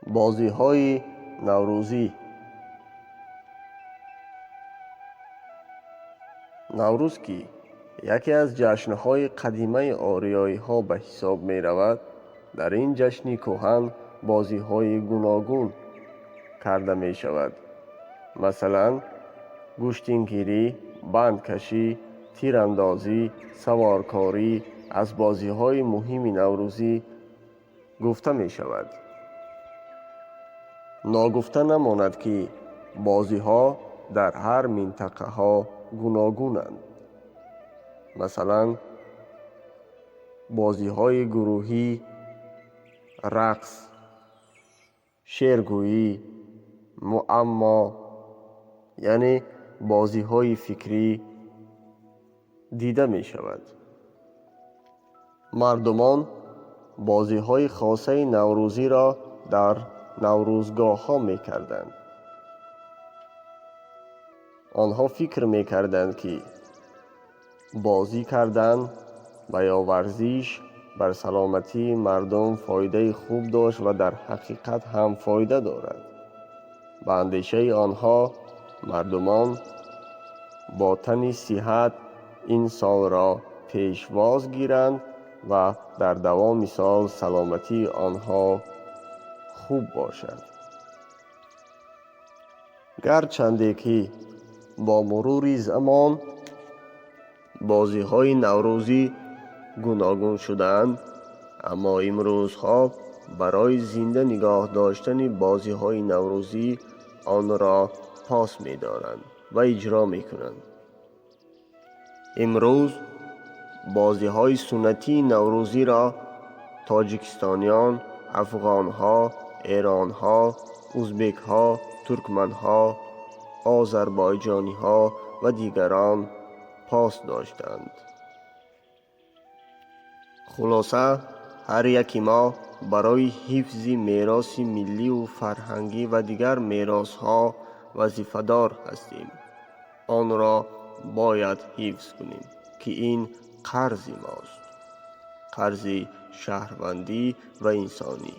Бозиҳои наврӯзӣ. Наврӯз, ки яке аз ҷашнҳои қадимаи ориёиҳо ба ҳисоб меравад, дар ин ҷашни кӯҳан бозиҳои гуногун карда мешавад. Масалан, гӯштингирӣ, бандкашӣ, тирандозӣ, саворкорӣ аз бозиҳои муҳими наврӯзӣ гуфта мешавад. Ногуфта намонад, ки бозиҳо дар ҳар минтақаҳо гуногунанд. Масалан, бозиҳои гурӯҳӣ, рақс, шеъргӯӣ, муаммо, яъне бозиҳои фикрӣ дида мешавад. Мардумон бозиҳои хосаи наврӯзиро дар наврӯзгоҳҳо мекарданд. Онҳо фикр мекарданд, ки бозӣ кардан ва ё варзиш бар саломатии мардум фоидаи хуб дошт ва дар ҳақиқат ҳам фоида дорад. Ба андешаи онҳо мардумон бо тани сиҳат ин солро пешвоз гиранд ва дар давоми сол саломатии онҳо хуб бошад. Гарчанде ки бо мурури замон бозиҳои наврӯзӣ гуногун шудаанд, аммо имрӯзҳо барои зинда нигоҳ доштани бозиҳои наврӯзӣ онро пос медоранд ва иҷро мекунанд. Имрӯз бозиҳои суннатии наврӯзиро тоҷикистониён, афғонҳо, эронҳо, узбекҳо, туркманҳо, озарбойҷониҳо ва дигарон пос доштанд. Хулоса, ҳар яки мо барои ҳифзи мероси миллию фарҳангӣ ва дигар меросҳо вазифадор ҳастем. Онро бояд ҳифз кунем, ки ин қарзи мост, қарзи шаҳрвандӣ ва инсонӣ.